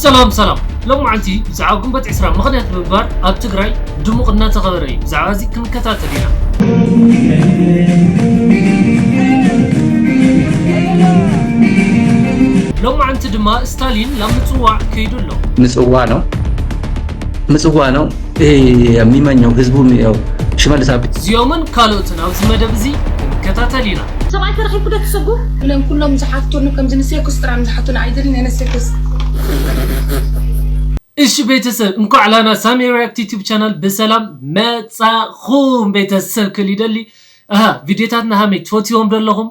ሰላም ሰላም። ሎማዓንቲ ብዛዕባ ግንቦት ዕስራ ምኽንያት ብምግባር ኣብ ትግራይ ድሙቕ እናተኸበረ እዩ። ብዛዕባ እዚ ክንከታተል ኢና። ሎማዓንቲ ድማ ስታሊን ናብ ምጽዋዕ ከይዱ ኣሎ። ምጽዋ ነው ምጽዋ ነው ይሄ የሚመኘው ህዝቡ ያው ሽመልስ አብዲሳ እዚኦምን ካልኦትን ኣብዚ መደብ እዚ ክንከታተል ኢና። ሰብኣይ ተረኺብኩ ዶ ትሰጉ? እሎም ኩሎም ዝሓቱኒ ከምዚ ንሴኩስ ጥራም ዝሓቱኒ ኣይደልን እየ ንሴኩስ። እሺ ቤተሰብ እንኳዕ ላና ሳሚ ሪያክት ዩቲዩብ ቻናል ብሰላም መጻኹም። ቤተሰብ ክል ይደሊ ኣሃ ቪዲዮታትና ሃመይ ትፈትዎም ዶ ኣለኹም?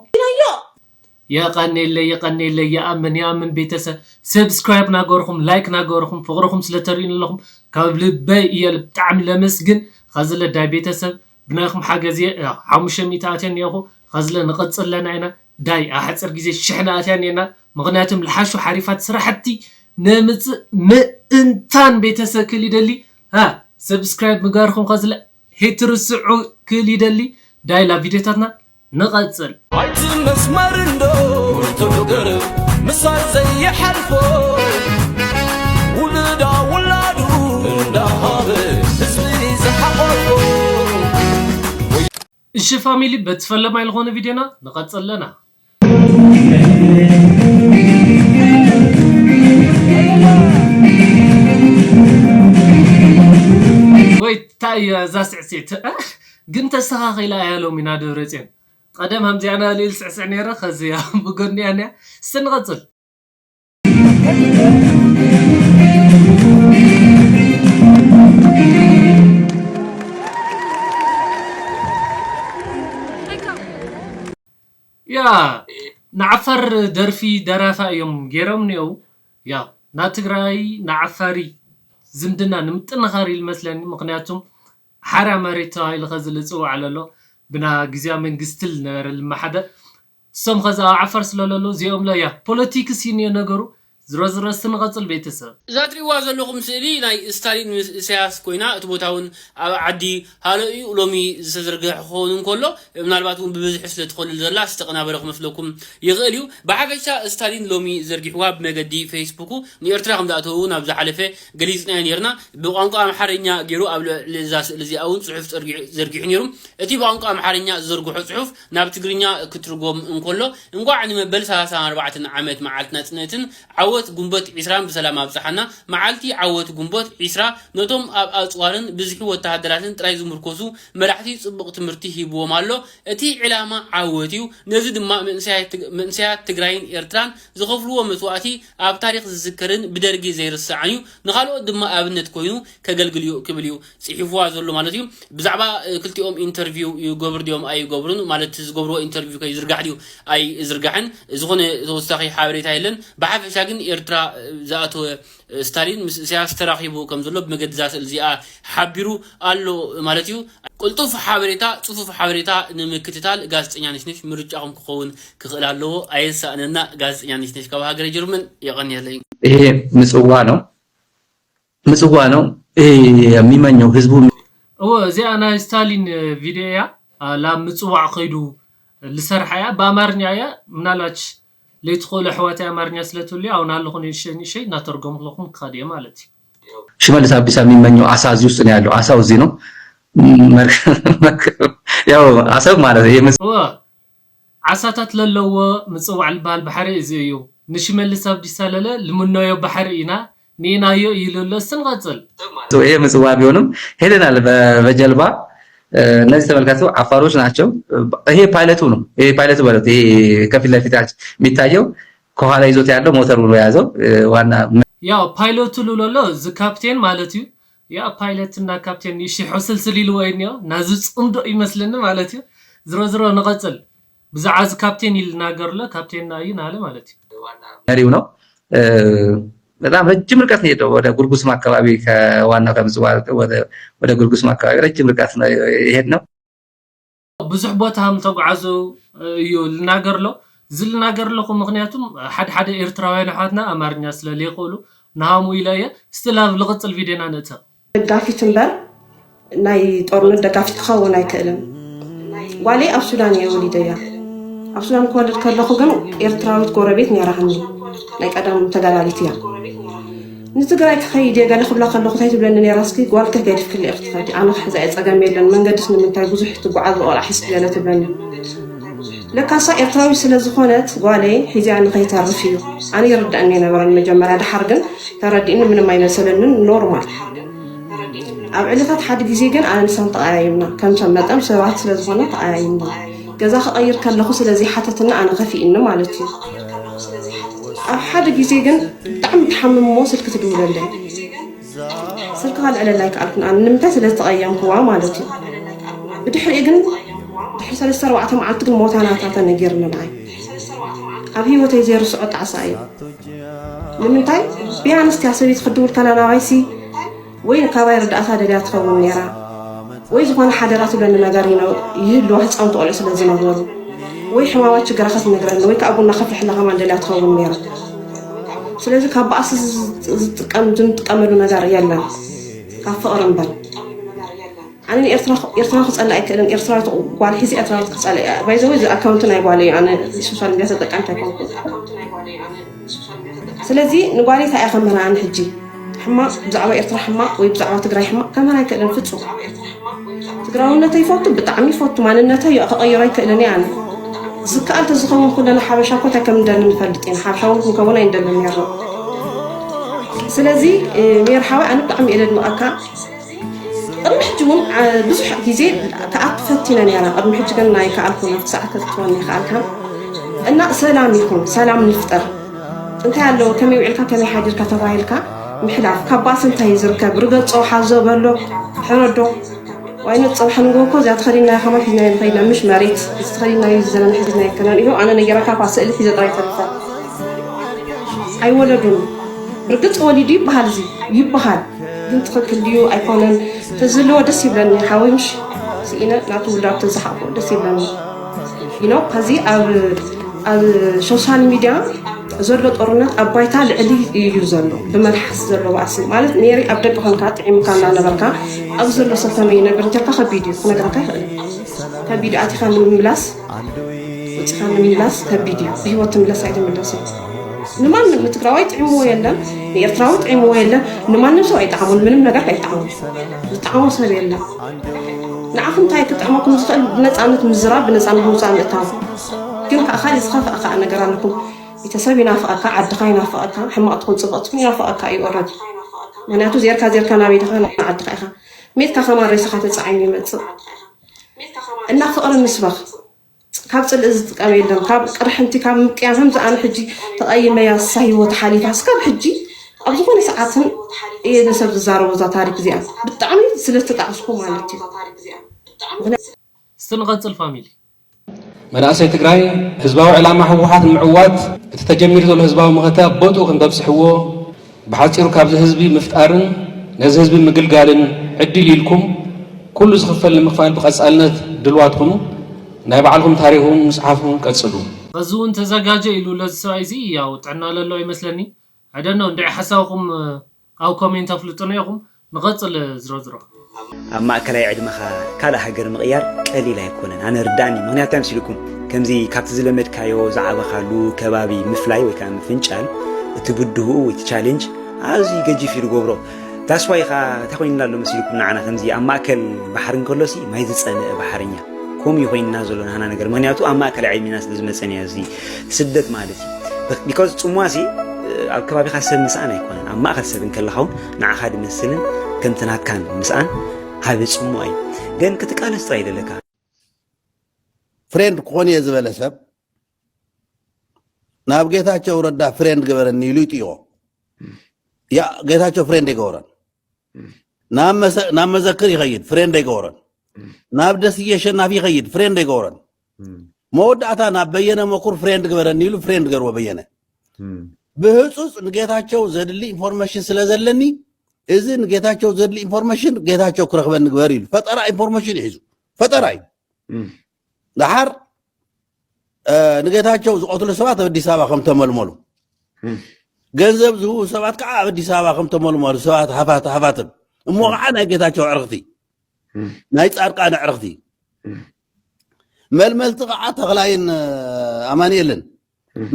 የቐኔለይ የቐኔለይ ይኣምን ይኣምን ቤተሰብ ሰብስክራይብ ናገርኹም ላይክ ናገርኹም ፍቕርኹም ስለተርእዩን ኣለኹም ካብ ልበይ እየ ብጣዕሚ ለመስግን። ኸዚ ለዳይ ቤተሰብ ብናይኹም ሓገዝ እየ ሓሙሽተ ሚእቲ ኣትዮ እኒአኹ። ኸዚ ለ ንቐጽል ኣለና ኢና ዳይ ኣብ ሓፂር ግዜ ሽሕ ንኣትያ እኒአና። ምኽንያቱም ልሓሹ ሓሪፋት ስራሕቲ ነምፅእ ምእንታን ቤተሰብ ክል ይደሊ ሃ ሰብስክራይብ ምግባርኹም ኸዚ ለ ሄትርስዑ ክል ይደሊ። ዳይ ላ ቪዲዮታትና ንቐጽል። ኣይቲ መስመር እንዶ ትዕግር ምሳይ ዘይሓልፎ ውልዳ ውላዱ እንዳሃበ ህዝቢ ዝሓቆፎ እሺ ፋሚሊ በቲ ፈለማይ ዝኾነ ቪዲዮና ንቐጽል ኣለና። ወይ እንታይ እያ እዛ ስዕሴት ግን ተስተኻኺላ እያ ሎሚ ናደብረፅዮን ቀደም ከምዚኣ ናልእል ስዕስዕ ነይረ ኸዚ እያ ብጎኒ እያ እኒኣ። እስቲ ንቐፅል። ያ ንዓፋር ደርፊ ደራፋ እዮም ገይሮም እኒአው። ያ ናትግራይ ንዓፋሪ ዝምድና ንምጥንኻር ኢሉ መስለኒ። ምኽንያቱም ሓራ መሬት ተባሂሉ ኸዚ ልፅዋዕ ለሎ ብና ግዜያዊ መንግስቲ ልነበረ ልመሓደር እሶም ኸዚ ኣብ ዓፋር ስለለሎ እዚኦም ለያ ፖለቲክስ እዩ እኒኦ ነገሩ። ዝሮ ዝሮ እስቲ ንቐፅል ቤተሰብ። እዛ ትሪእዋ ዘለኹም ስእሊ ናይ ስታሊን ምስ ኢሳያስ ኮይና እቲ ቦታ እውን ኣብ ዓዲ ሃሎ እዩ። ሎሚ ዝተዘርግሐ ክኸውን እንከሎ ምናልባት እውን ብብዝሒ ስለ ትኸልል ዘላ ዝተቐናበረ ክመስለኩም ይኽእል እዩ። ብሓፈሻ ስታሊን ሎሚ ዘርጊሕዋ ብመገዲ ፌስቡኩ ንኤርትራ ከም ዝኣተዉ ናብ ዝሓለፈ ገሊጽናዮ ነይርና። ብቋንቋ ኣምሓርኛ ገይሩ ኣብ ልዕሊ እዛ ስእሊ እዚኣ እውን ጽሑፍ ጸርጊሑ- ዘርጊሑ ነይሩ። እቲ ብቋንቋ ኣምሓርኛ ዝዘርግሖ ጽሑፍ ናብ ትግርኛ ክትርጎም እንከሎ እንቋዕ ንመበል ሰላሳን ኣርባዕተን ዓመት መዓልቲ ናጽነትን ዓወት ጉንበት ዒስራን ብሰላም ኣብጽሓና። መዓልቲ ዓወት ጉንበት ዒስራ ነቶም ኣብ ኣጽዋርን ብዝሒ ወተሃደራትን ጥራይ ዝምርኮሱ መራሕቲ ጽቡቕ ትምህርቲ ሂብዎም ኣሎ። እቲ ዕላማ ዓወት እዩ። ነዚ ድማ መንእሰያት ትግ- መንእሰያት ትግራይን ኤርትራን ዝኸፍልዎ መስዋእቲ ኣብ ታሪኽ ዝዝከርን ብደርጊ ዘይርሳዕን እዩ። ንኻልኦት ድማ ኣብነት ኮይኑ ከገልግል እዩ ክብል እዩ ጽሒፍዋ ዘሎ ማለት እዩ። ብዛዕባ እ፣ ክልቲኦም ኢንተርቪው ይገብሩ ድዮም ኣይገብሩን ማለት ዝገብርዎ ኢንተርቪው ከይዝርጋሕ ድዩ ኣይዝርጋሕን ዝኾነ ተወሳኺ ሓበሬታ የለን። ብሓፈሻ ግን ኤርትራ እ፣ ዝኣተወ እ፣ ስታሊን ምስ ኢሳያስ ተራኺቡ ከም ዘሎ ብመገዲ እዛ ስእሊ እዚኣ ሓቢሩ ኣሎ ማለት እዩ። ቅልጡፍ ሓበሬታ፣ ጽፉፍ ሓበሬታ ንምክትታል ጋዜጠኛ ነሽነሽ ምርጫኹም ክኸውን ክኽእል ኣለዎ። ኣየሳእነና። ጋዜጠኛ ነሽነሽ ካብ ሃገረ ጀርመን የቐንየለይ። ይሄ ምጽዋ ነው ምጽዋ ነው ይሄ የሚመኘው ህዝቡ እወ እዚኣ ናይ ስታሊን እ፣ ቪድዮ እያ። እ፣ ላብ ምጽዋዕ ኸይዱ ልሰርሓ እያ ብኣማርኛ እያ። ምናልባች ለይትኽእሉ ኣሕዋተይ ኣማርኛ ስለ ትብሉ ኣብና ኣለኹ ንእሸይ ንእሸይ እናተርጎምኩ ለኹም ክኸድ እየ ማለት እዩ። ሽመልስ አብዲሳ የሚመኘው አሳ እዚህ ውስጥ ነው ያለው። አሳው እዚህ ነው። መርክ- መርክ- ያው አሰብ ማለት ነው። ይሄ ምስ- እወ ዓሳታት ለለዎ ምጽዋዕ ልበሃል ባሕሪ እዚ እዩ። ንሽመልስ ኣብዲሳ ለለ ልምነዮ ባሕሪ ኢና ንኢናዮ እዩ ለሎ። እስቲ ንቐጽል። ይሄ ምጽዋ ቢሆንም ሄደናል በ- በጀልባ። እነዚህ ተመልካቸው አፋሮች ናቸው። ይሄ ፓይለቱ ነው። ይሄ ፓይለቱ ማለት ይሄ ከፊት ለፊታችን የሚታየው ከኋላ ይዞት ያለው ሞተሩ ነው የያዘው ዋና ያው ፓይለቱ ልብሎ ኣሎ እዚ ካፕቴን ማለት እዩ። ያ ፓይለት እና ካፕቴን ይሺ ሕስልስል ኢልዎ እዩ እኒኦ ናዚ ፅምዶ ይመስልኒ ማለት እዩ። ዝሮ ዝሮ ንቐፅል። ብዛዕባ እዚ ካፕቴን ይልናገር ኣሎ ካፕቴንና እዩ ናለ ማለት እዩ። መሪው ነው። በጣም ረጅም ርቀት ነው የሄደው። ወደ ጉርጉስም አካባቢ ከዋናው ከምጽዋ ወደ ጉርጉስም አካባቢ ረጅም ርቀት ነው የሄድነው። ብዙሕ ቦታ ከም ተጓዓዙ እዩ ልናገር ኣሎ። እዚ ልናገር ኣለኹ ምክንያቱም ሓደ ሓደ ኤርትራውያን ኣሕዋትና ኣማርኛ ስለ ዘይኽእሉ ንሃሙ ኢለ እየ። ስቲል ኣብ ልቕፅል ቪድዮና ንእተው። ደጋፊት እምበር ናይ ጦርነት ደጋፊት ክኸውን ኣይክእልን። ጓለይ ኣብ ሱዳን እየ ወሊደያ። ኣብ ሱዳን ክወልድ ከለኹ ግን ኤርትራዊት ጎረቤት ነይራትኒ፣ ናይ ቀደም ተጋዳሊት እያ። ንትግራይ ክኸይድ እየ ገለ ክብላ ከለኹ እንታይ ትብለኒ ነይራ? እስኪ ጓልከ ገዲፍክለይ ኢኺ ትኸዲ፣ ኣነ ክሕዛ እየ፣ ጸገም የለን፣ መንገድስ ንምንታይ ብዙሕ ትጓዓዝ ብቆልዓ ሒዝኪ ገለ ትብለኒ። ለካሳ ኤርትራዊ ስለ ዝኾነት ጓለይ ሒዝያ ንኸይተርፍ እዩ። ኣነ ይርዳእኒ ኣይነበረን መጀመርያ፣ ደሓር ግን ተረዲእኒ ምንም ኣይመሰለንን፣ ኖርማል። ኣብ ዕለታት ሓደ ግዜ ግን ኣነ ንሳን ተቐያይምና፣ ከምቶም መጠን ሰባት ስለ ዝኾነ ተቐያይምና። ገዛ ክቐይር ከለኹ ስለ ዘይሓተትና ኣነ ከፊእኒ ማለት እዩ። ኣብ ሓደ ግዜ ግን ብጣዕሚ ትሓምም እሞ ስልኪ ትድውለለይ። ስልክኻ ልዕለላ ኣይከኣልኩን ኣነ፣ ንምንታይ ስለ ዝተቐየምክዋ ማለት እዩ። ብድሕሪኡ ግን ድሕሪ ሰለስተ ኣርባዕተ መዓልቲ ግን ሞታ ናታ ተነጊርኒ ንዓይ። ኣብ ህይወተይ ዘይርስዖ ጣዕሳ እዩ። ንምንታይ? ቢያንስ እቲያ ሰበይቲ ክትድውል ከላ ናባይሲ ወይ ካባይ ርዳእታ ደልያ ትኸውን ነይራ፣ ወይ ዝኾነ ሓደራ ትብለኒ ነገር ይነ-፣ ይህልዋ፣ ህፃውንቲ ቆልዑ ስለ ዝነበሩ፣ ወይ ሕማማት ሽግራ ከትነግረኒ፣ ወይ ከዓ ቡና ከፍልሕላ ከማን ደልያ ትኸውን ነይራ። ስለዚ ካብ ባእሲ ዝ-፣ ዝጥቀም-፣ ዝንጥቀመሉ ነገር የለን ካብ ፍቕሪ እምበር። ኣነ ንኤርትራ፣ ኤርትራ ክጸልእ ኣይክእልን። ኤርትራዊት ጓል ሒዘ ኤርትራዊት ክጸልእ እያ። ባይ ዘ ወይ፣ እዚ ኣካውንት ናይ ጓል እዩ። ኣነ ሶሻል ሚድያ ተጠቃሚት ኣይኮንኩን። ስለዚ ንጓለይ እንታይ እያ ከምህራ? ኣነ ሕጂ ሕማቕ፣ ብዛዕባ ኤርትራ ሕማቕ ወይ ብዛዕባ ትግራይ ሕማቕ ከምህራ ኣይክእልን ፍጹም። ትግራውነተይ ይፈቱ፣ ብጣዕሚ ይፈቱ። ማንነተይ እዩ፣ ክቐይሮ ኣይክእልን እየ ኣነ። ዝከኣል ተዝኸውን ኩለና ሓበሻ እኮ እንታይ ከም እንደልን ንፈልጥ ኢና። ሓበሻ እውን ክንከውን ኣይንደልን ነርና። ስለዚ፣ እ፣ ሜር ሓወይ፣ ኣነ ብጣዕሚ እየ ዘድንቐካ። ቅድሚ ሕጂ እውን፣ እ፣ ብዙሕ ግዜ ክኣቱ ፈቲነ ነይረ። ቅድሚ ሕጂ ግን ኣይከኣልኩን፣ ኣብቲ ሰዓት ክትህልወኒ ኣይከኣልካን። እና ሰላም ይኹን፣ ሰላም ንፍጠር። እንታይ ኣለዎ፣ ከመይ ውዒልካ፣ ከመይ ሓዲርካ ተባሂልካ ምሕላፍ፣ ካብ ባእሲ እንታይ እዩ ዝርከብ? ርገጾ፣ ሓዞ፣ በሎ፣ ሕረዶ። ዋይኖ፣ ጽባሕ ንግሆ እኮ እዚኣ ተኸዲናዮ ከማን ሒዝናዮ ንኸይድና፣ ምሽ መሬት፣ እዚ ተኸዲናዮ፣ እዚ ዘለና ሒዝናዮ ከናን። ይኸው ኣነ ነጊረካ እኳ ስእሊ ሒዘ ጥራይ ተሪፈ። ኣይወለዱን። ርግጽ ወሊዱ ይበሃል፣ እዚ ይበሃል። ግን ትኽክል ድዩ ኣይኮነን? ተዝህልዎ ደስ ይብለኒ። ሓወይ ምሽ ስኢነ ናቱ ውላድ ተዝሓቆ ደስ ይብለኒ። You know፣ ከዚ ኣብ፣ ኣብ ሶሻል ሚድያ ዘሎ ጦርነት ኣብ ባይታ ልዕሊ እዩ ዘሎ። ብመልሓስ ዘሎ ባእሲ ማለት፣ ሜሪ፣ ኣብ ደገ ኮንካ ጥዒምካ እናነበርካ ኣብዚ ዘሎ ሰብ ከመይ ይነብር እንተልካ ከቢድ እዩ፣ ክነግረካ ይኽእል። ከቢድ ኣቲኻ ንምምላስ፣ ወፂኻ ንምምላስ ከቢድ እዩ። ብህይወት ትምለስ ኣይትምለስን። ንማንም፣ ንትግራዋይ ጥዒምዎ የለን፣ ንኤርትራዊ ጥዒምዎ የለን። ንማንም ሰብ ኣይጠዓሞን፣ ምንም ነገር ኣይጠዓሞን። ዝጠዓሞ ሰብ የለን። ንዓኹም እንታይ ክጥዕመኩም ዝኽእል? ብነፃነት ምዝራብ፣ ብነፃነት ምውፃእ ምእታው። ግን ከዓ ካልእ ዝኸፍኣ ከዓ ነገር ኣለኩም። ቤተሰብ ይናፍቐካ፣ ዓድኻ ይናፍቐካ፣ ሕማቕ ትኹን ፅብቕ ትኹን ይናፍቐካ እዩ ኦረዲ። ምክንያቱ ዜርካ ዜርካ ናበይ ድኻ? ንዓድኻ ኢኻ። ሜትካ ከማን ሬሳኻ ተፃዒኑ ይመፅእ። እና ፍቕሪ ንስበኽ። ካብ ፅልኢ ዝጥቀም የለን። ካብ ቅርሕንቲ፣ ካብ ምቅያም፣ ከምዚ ኣነ ሕጂ ተቐይመያ እሳ ህይወት ሓሊፋ፣ እስካብ ሕጂ ኣብ ዝኾነ ሰዓትን እየ ንሰብ ዝዛረቦ እዛ ታሪክ እዚኣ። ብጣዕሚ ስለ ዝተጣዕስኩ ማለት እዩ። ምክንያቱ እስቲ ንቐጽል ፋሚሊ። መናእሰይ ትግራይ ህዝባዊ ዕላማ ህወሓት ንምዕዋት እቲ ተጀሚሩ ዘሎ ህዝባዊ መኸተ ኣብ ቦትኡ ክንተብፅሕዎ ብሓፂሩ ካብዚ ህዝቢ ምፍጣርን ነዚ ህዝቢ ምግልጋልን ዕድል ኢልኩም ኩሉ ዝኽፈል ንምኽፋል ብቐፃልነት ድልዋት ኩኑ። ናይ ባዕልኹም ታሪኽ እውን ምፅሓፍ እውን ቀፅሉ። በዚ እውን ተዘጋጀ ኢሉ ለዚ ሰብኣይ እዚ ያው ጥዕና ለሎ ይመስለኒ። I don't know እንድዒ ሓሳብኹም ኣብ ኮሜንት ኣፍልጡና ኢኹም። ንቐፅል ዝሮዝሮ። ኣብ ማእከላይ ዕድመኻ ካልእ ሃገር ምቕያር ቀሊል ኣይኮነን። ኣነ ርዳእኒ። ምኽንያቱ እንታይ መሲልኩም? ከምዚ ካብቲ ዝለመድካዮ ዝዓበኻሉ ከባቢ ምፍላይ ወይ ከዓ ምፍንጫል እቲ ብድሆኡ እቲ ቻሌንጅ ኣዝዩ ገጂፍ እዩ ዝገብሮ። That's why ኸዓ እንታይ ኮይንና ኣሎ መሲልኩም ንዓና ከምዚ ኣብ ማእከል ባሕሪ እንከሎሲ ማይ ዝጸምእ ባሕረኛ። ከምኡ እዩ ኮይንና ዘሎ ናህና ነገር። ምኽንያቱ ኣብ ማእከል ዕድሜና ስለ ዝመጸና እዩ እዚ ስደት ማለት እዩ። Because ጽምዋ ሲ ኣብ ከባቢኻ ሰብ ምስኣን ኣይኮነን፣ ኣብ ማእከል ሰብ እንከለኻ እውን ንዓኻ ዝመስልን ከምቲ ናትካን ምስኣን ዓቢ ጽምዋ እዩ። ግን ክትቃለስ ጥራይ እዩ ዘለካ። ፍሬንድ ክኾን እየ ዝበለ ሰብ ናብ ጌታቸው ረዳ ፍሬንድ ግበረኒ ኢሉ ይጥይቖ። ያ ጌታቸው ፍሬንድ ኣይገበሮን። ናብ መዘክር ይኸይድ ፍሬንድ ኣይገበሮን። ናብ ደስዬ ኣሸናፊ ይኸይድ ፍሬንድ ኣይገበሮን። መወዳእታ ናብ በየነ መኩር ፍሬንድ ግበረኒ ኢሉ ፍሬንድ ገርዎ በየነ። ብህፁፅ ንጌታቸው ዘድሊ ኢንፎርሜሽን ስለ ዘለኒ እዚ ንጌታቸው ዘድሊ ኢንፎርሜሽን ጌታቸው ክረኽበኒ ግበር ኢሉ ፈጠራ ኢንፎርሜሽን እዩ ሒዙ። ፈጠራ እዩ። ደሓር ንጌታቸው ዝቐትሉ ሰባት ኣብ ኣዲስ ኣበባ ከም ተመልመሉ፣ ገንዘብ ዝህቡ ሰባት ከዓ ኣብ ኣዲስ ኣበባ ከም ተመልመሉ፣ ሰባት ሃፋት-፣ ሃፋትም እሞ ከዓ ናይ ጌታቸው ኣዕርኽቲ፣ ናይ ፃድቃን ኣዕርኽቲ፣ መልመልቲ ከዓ ተኽላይን ኣማንኤልን፣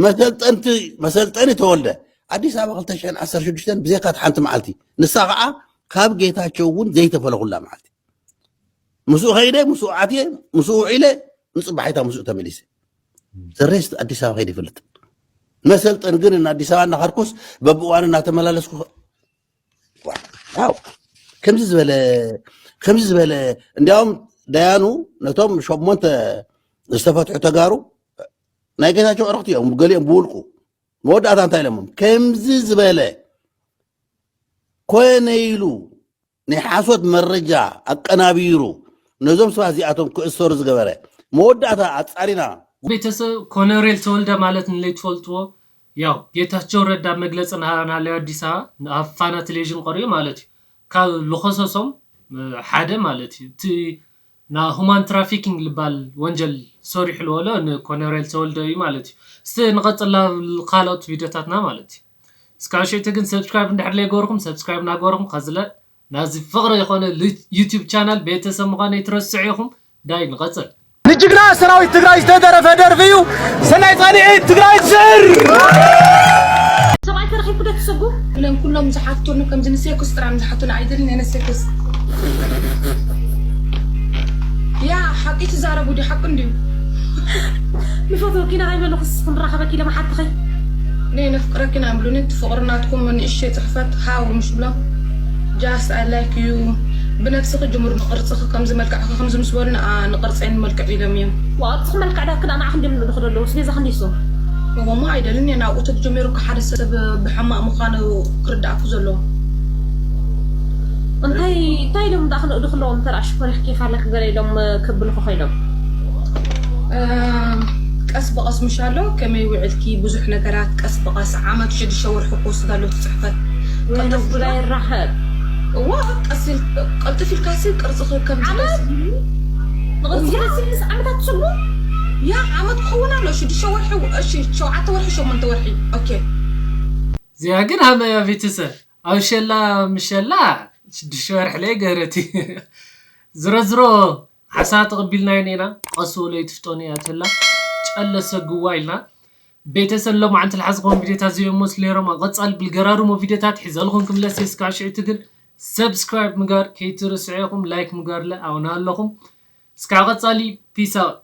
መሰልጠንቲ፣ መሰልጠኒ ተወልደ፣ ኣዲስ ኣበባ ክልተ ሽሕን ዓሰርተ ሽዱሽተን ብዘይካ ሓንቲ መዓልቲ፣ ንሳ ከዓ ካብ ጌታቸው እውን ዘይተፈለኹላ መዓልቲ። ምስኡ ከይደ፣ ምስኡ ኣትየ፣ ምስኡ ውዒለ፣ ንፅባሒታ ምስኡ ተመሊሰ። ዘሬስት ኣዲስ ኣበባ ከይደ ይፈልጥ። መሰልጠን ግን ንኣዲስ ኣበባ እናኸድኩስ በብእዋኑ እናተመላለስኩ፣ ዋው፣ ከምዚ ዝበለ፣ ከምዚ ዝበለ። እንዲያውም ዳያኑ ነቶም ሸሞንተ ዝተፈትሑ ተጋሩ ናይ ጌታቸው ዕርክቲ እዮም፣ ገሊኦም ብውልቁ። መወዳእታ እንታይ ኢሎሞም? ከምዚ ዝበለ ኮነ ኢሉ ናይ ሓሶት መረጃ ኣቀናቢሩ ነዞም ሰባት እዚኣቶም ክእሰሩ ዝገበረ፣ መወዳእታ ኣጻሪና። ቤተሰብ ኮነሬል ተወልደ ማለት ንለይትፈልጥዎ፣ ያው ጌታቸው ረዳ መግለፂ ናሃናለዩ ኣዲስ ኣበባ ኣብ ፋና ቴሌቪዥን ቀሪኡ ማለት እዩ። ካብ ልኸሰሶም ሓደ ማለት እዩ። እቲ ና ሁማን ትራፊኪንግ ልባል ወንጀል ሰሪሑ ልበሎ ንኮነሬል ተወልደ እዩ ማለት እዩ። እስቲ ንቐፅል ናብ ካልኦት ቪዲዮታትና ማለት እዩ። እስካብ ሽዕቲ ግን ሰብስክራይብ እንድሕር ለይገበርኩም ሰብስክራይብ እናገበርኩም ከዝለ ናዚ ፍቕሪ ዝኾነ ዩቲዩብ ቻናል ቤተሰብ ምዃነይ ትረስዑ ኢኹም። ዳይ ንቐፅል። ንጅግና ሰራዊት ትግራይ ዝተደረፈ ደርፊ እዩ። ሰናይ ፃንሒት ትግራይ ትስዕር። ሰብኣይ ተረኺብኩ ዶ ትሰጉ? ለን ኩሎም ዝሓቱኒ ከምዚ ንሴክስ ጥራም ዝሓቱኒ ኣይደልን እየ ንሴክስ። ያ ሓቂ ትዛረቡ ድዩ ሓቂ እንድዩ? ንፈትወኪ ኢና ኣይበለኹስ ክንራኸበኪ ኢለ መሓትኸይ። ነይ ነፍቅረኪ ኢና ብሉኒ እቲ ፍቕሪ ናትኩም ንእሽተይ ፅሕፈት ሃው ምሽ ብሎም just I like you ብነብስኺ ጅምሩ ንቕርፅኺ ከምዚ መልክዕኺ ከምዚ ምስ በሉ ንኣ ንቕርፀይ ንመልክዕ ኢሎም እዮም። ዋቕርፅኺ መልክዕ ዳ ክዳ ንዓኺ እንዲዮም ንልእኹ ዘለዉ ስቤዛ ክንዲሱ። እሞ ኣይደልን እየ ናብኡ ተጀሚሩ እኮ ሓደ ሰብ ብሕማቕ ምዃኑ ክርዳእኩ ዘለዎ። እንታይ እንታይ ኢሎም ዳ ክንእዱ ከለዎም ተራ ሽኮር ይሕኪ ካለክ ገለ ኢሎም ክብልኹ ከይዶም። ቀስ ብቐስ ምሻሎ ከመይ ውዕልኪ ብዙሕ ነገራት ቀስ ብቐስ ዓመት ሽዱሽተ ወርሒ ክወስድ ኣሎ እቲ ፅሕፈት ወይነ ጉዳይ ይራኸብ እዋ ቀስ ኢል- ቀልጥፍ ኢልካሲ ቅርፅኺ ከም ዓመት ንቕፅለሲ ምስ ዓመታት ትስጉ ያ ዓመት ክኸውን ኣሎ ሽዱሽተ ወርሒ እሺ ሸውዓተ ወርሒ ሸሞንተ ወርሒ ኦኬ እዚኣ ግን ሃመያ ቤተሰብ ኣብ ሸላ ምሸላ ሽዱሽተ ወርሒ ላይ ገረቲ ዝሮ ዝሮ ሓሳብ ተቐቢልናዮ ኔና ቀስ በሎ ይትፍጠኑ እያ ተላ ጨለ ሰግዋ ኢልና ቤተሰብ ሎማዓንቲ ልሓዝኾም ቪዲዮታት እዚኦም መስሉ ነይሮም ኣብ ቀፃሊ ብልገራርሞ ቪዲዮታት ሒዘልኹም ክምለስ እስካብ ሽዕቲ ግን ሰብስክራይብ ምግባር ከይትርስዑ ኢኹም ላይክ ምግባርለ ኣብና ኣለኹም እስካብ ቀፃሊ ፒስ ኣውት